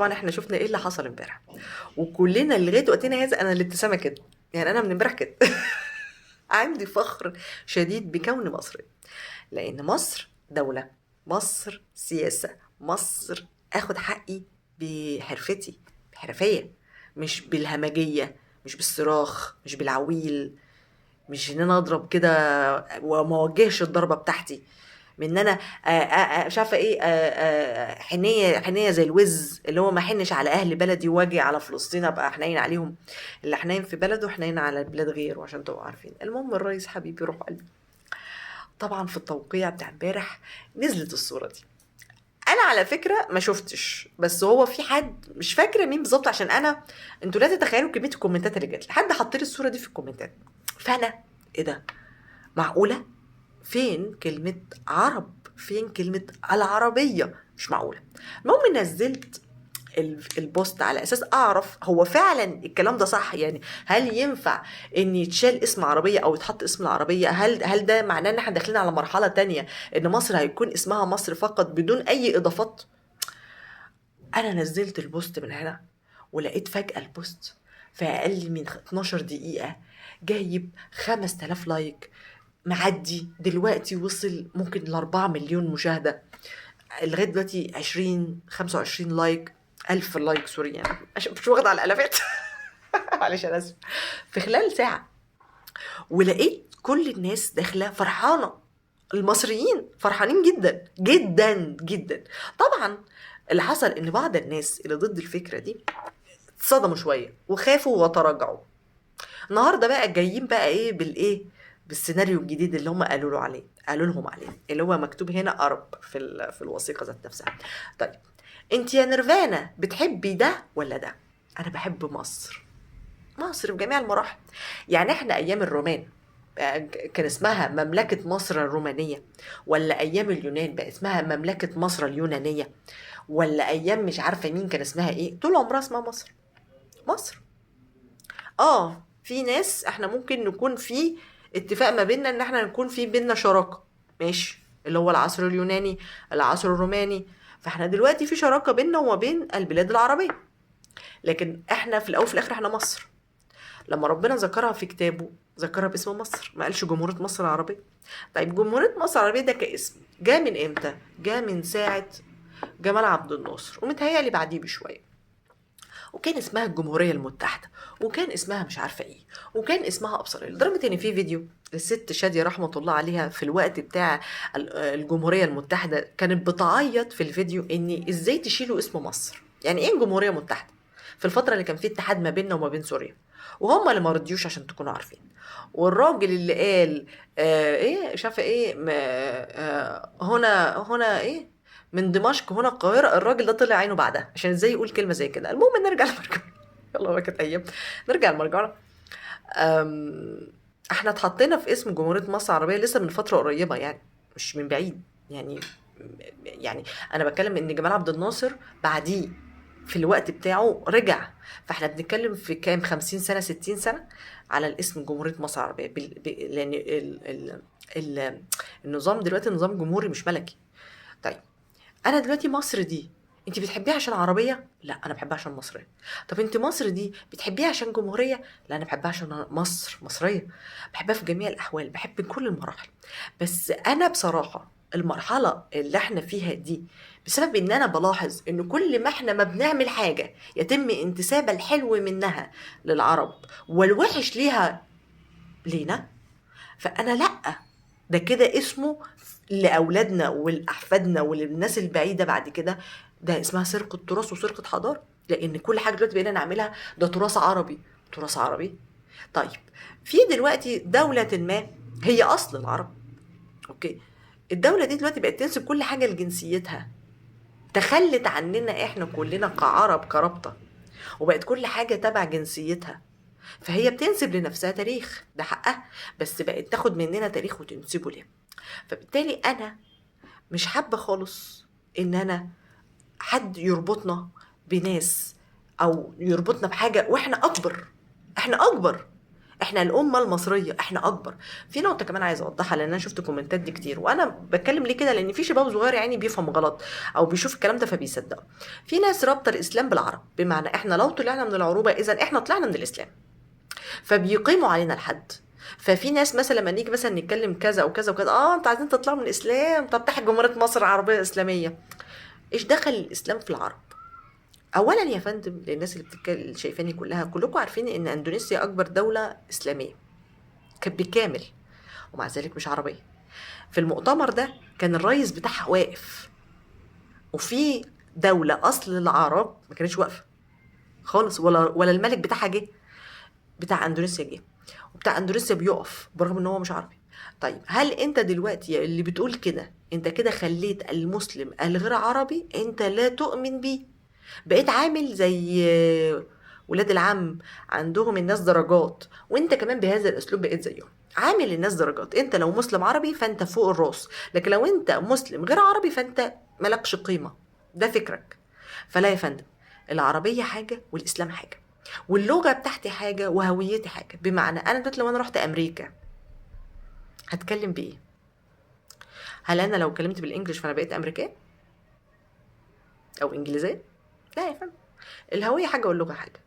طبعا احنا شفنا ايه اللي حصل امبارح، وكلنا لغاية وقتنا هذا انا الابتسامة كده، يعني انا من امبارح كده عندي فخر شديد بكون مصري، لان مصر دولة، مصر سياسة، مصر اخد حقي بحرفتي، بحرفيه، مش بالهمجيه، مش بالصراخ، مش بالعويل، مش ان انا اضرب كده وما اوجهش الضربة بتاعتي، من ان انا مش عارفه ايه، حنيه حنيه زي الوز اللي هو ما حنش على اهل بلدي واجي على فلسطين ابقى حنين عليهم. اللي حنين في بلده حنين على بلاد غيره، عشان تبقوا عارفين. المهم الرئيس حبيبي روح قلبي، طبعا في التوقيع بتاع امبارح نزلت الصورة دي. انا على فكرة ما شفتش، بس هو في حد مش فاكره مين بالظبط، عشان انا انتوا لا تتخيلوا كمية الكومنتات اللي جت لي، حد حط لي الصورة دي في الكومنتات، فانا ايه ده، معقولة؟ فين كلمة عرب؟ فين كلمة العربية؟ مش معقولة. المهم نزلت البوست على اساس اعرف هو فعلا الكلام ده صح، يعني هل ينفع ان يتشال اسم عربية او يتحط اسم العربية؟ هل ده معناه ان احنا داخلين على مرحلة تانية ان مصر هيكون اسمها مصر فقط بدون اي اضافات؟ انا نزلت البوست من هنا ولقيت فجاة البوست في اقل من 12 دقيقة جايب 5000 like، معدي دلوقتي وصل ممكن ل4 مليون مشاهده، لغاية دلوقتي 20 25 like، 1000 like، sorry يعني عشان مش واخده على الالافات معلش انا اسفه، في خلال ساعة. ولقيت كل الناس داخله فرحانة، المصريين فرحانين جدا جدا جدا. طبعا اللي حصل ان بعض الناس اللي ضد الفكرة دي اتصدموا شوية وخافوا وتراجعوا. النهارده بقى جايين بقى ايه بالايه، بالسيناريو الجديد اللي هم قالوا له عليه، قالوا لهم عليه، اللي هو مكتوب هنا عرب في الوثيقة ذات نفسها. طيب انت يا نيرفانا بتحبي ده ولا ده؟ انا بحب مصر، مصر بجميع المراحل. يعني احنا ايام الرومان كان اسمها مملكة مصر الرومانية، ولا ايام اليونان بقى اسمها مملكة مصر اليونانية، ولا ايام مش عارفه مين كان اسمها ايه، طول عمرها اسمها مصر. مصر. في ناس احنا ممكن نكون في اتفاق ما بيننا ان احنا نكون في بيننا شراكة، ماشي، اللي هو العصر اليوناني، العصر الروماني، فاحنا دلوقتي في شراكة بيننا وما بين البلاد العربية، لكن احنا في الاول وفي الاخر احنا مصر. لما ربنا ذكرها في كتابه ذكرها باسم مصر، ما قالش جمهورية مصر العربية. طيب جمهورية مصر العربية ده كاسم جاء من امتى؟ جاء من ساعة جمال عبد الناصر، ومتهيألي بعديه بشوية، وكان اسمها الجمهورية المتحدة، وكان اسمها مش عارفة ايه، وكان اسمها أبصر ايه، لدرجة ان في فيديو للست شادية رحمة الله عليها في الوقت بتاع الجمهورية المتحدة كانت بتعيط في الفيديو ان ازاي تشيلوا اسم مصر، يعني ايه الجمهورية المتحدة في الفترة اللي كان فيه اتحاد ما بيننا وما بين سوريا، وهم اللي ما رضيوش عشان تكونوا عارفين. والراجل اللي قال ايه مش عارفة ايه، هنا ايه من دمشق هنا القاهرة، الراجل ده طلع عينه بعدها عشان ازاي يقول كلمة زي كده. المهم نرجع لمرجعنا، يلا بقى كانت ايام، نرجع لمرجعنا. احنا اتحطينا في اسم جمهورية مصر العربية لسه من فترة قريبة، يعني مش من بعيد، يعني انا بتكلم ان جمال عبد الناصر بعديه في الوقت بتاعه رجع، فاحنا بنتكلم في كام، 50 سنة 60 سنة على الاسم جمهورية مصر العربية، لان النظام دلوقتي نظام جمهوري مش ملكي. طيب انا دلوقتي مصر دي انت بتحبيها عشان عربية؟ لا انا بحبها عشان مصرية. طب انت مصر دي بتحبيها عشان جمهورية؟ لا انا بحبها عشان مصر مصرية، بحبها في جميع الاحوال، بحب كل المراحل. بس انا بصراحة المرحلة اللي احنا فيها دي بسبب ان انا بلاحظ ان كل ما احنا ما بنعمل حاجة يتم انتساب الحلو منها للعرب والوحش ليها لينا، فانا لا، ده كده اسمه لأولادنا ولأحفادنا وللناس البعيدة بعد كده، ده اسمها سرقة تراث وسرقة حضارة، لأن كل حاجة دلوقتي بقينا نعملها ده تراث عربي، تراث عربي. طيب في دلوقتي دولة ما هي أصل العرب، أوكي، الدولة دي دلوقتي بقت تنسب كل حاجة لجنسيتها، تخلت عننا إحنا كلنا كعرب كرابطة، وبقت كل حاجة تبع جنسيتها، فهي بتنسب لنفسها تاريخ، ده حقها، بس بقت تاخد مننا تاريخ وتنسبه ليها. فبالتالي أنا مش حابة خالص إن أنا حد يربطنا بناس أو يربطنا بحاجة وإحنا أكبر، إحنا أكبر، احنا الامة المصرية، احنا اكبر. في نقطة كمان عايزه اوضحها، لان انا شفت كومنتات دي كتير، وانا بتكلم ليه كده؟ لان في شباب صغير يعني بيفهم غلط او بيشوف الكلام ده فبيصدقه. في ناس رابطه الاسلام بالعرب، بمعنى احنا لو طلعنا من العروبة اذا احنا طلعنا من الاسلام، فبيقيموا علينا الحد. ففي ناس مثلا لما نيجي مثلا نتكلم كذا او كذا وكذا، انتوا عايزين تطلعوا من الاسلام، طب تحت جمهورية مصر العربية الاسلامية. ايش دخل الاسلام في العرب؟ اولا يا فندم، للناس اللي بتتكلم شايفاني كلها، كلكم عارفين ان اندونيسيا اكبر دولة اسلامية كانت بالكامل، ومع ذلك مش عربية. في المؤتمر ده كان الرئيس بتاعها واقف، وفي دولة اصل العرب ما كانتش واقفة خالص، ولا الملك بتاعها جه، بتاع اندونيسيا جه، وبتاع اندونيسيا بيقف برغم ان هو مش عربي. طيب هل انت دلوقتي اللي بتقول كده، انت كده خليت المسلم الغير عربي انت لا تؤمن بيه، بقيت عامل زي ولاد العم عندهم الناس درجات، وانت كمان بهذا الاسلوب بقيت زيهم، عامل الناس درجات. انت لو مسلم عربي فانت فوق الراس، لكن لو انت مسلم غير عربي فانت مالكش قيمة، ده فكرك. فلا يا فندم، العربية حاجة والإسلام حاجة، واللغة بتاعتي حاجة وهويتي حاجة. بمعنى أنا دلوقتي لو أنا رحت أمريكا هتكلم بإيه؟ هل أنا لو اتكلمت بالإنجليش فأنا بقيت أمريكية أو إنجليزية؟ لا يا فندم، الهوية حاجة واللغة حاجة.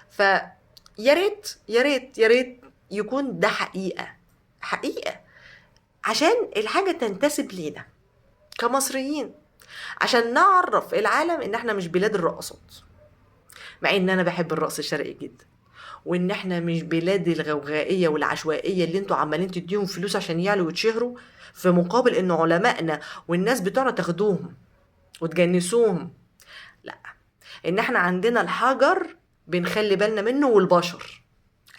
فيا ريت يا ريت يا ريت يكون ده حقيقة، حقيقة، عشان الحاجة تنتسب لينا كمصريين، عشان نعرف العالم إن إحنا مش بلاد الرقصات، مع إن أنا بحب الرقص الشرقي جدا، وإن إحنا مش بلاد الغوغائية والعشوائية اللي انتوا عمالين تديهم فلوس عشان يعلوا ويتشهروا، في مقابل إن علمائنا والناس بتوعنا تاخدوهم وتجنسوهم. لا، إن إحنا عندنا الحجر بنخلي بالنا منه، والبشر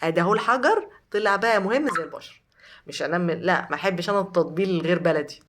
ادي اهو الحجر طلع بقى مهم زي البشر. مش هنمل، لا ما احبش انا التطبيل الغير بلدي.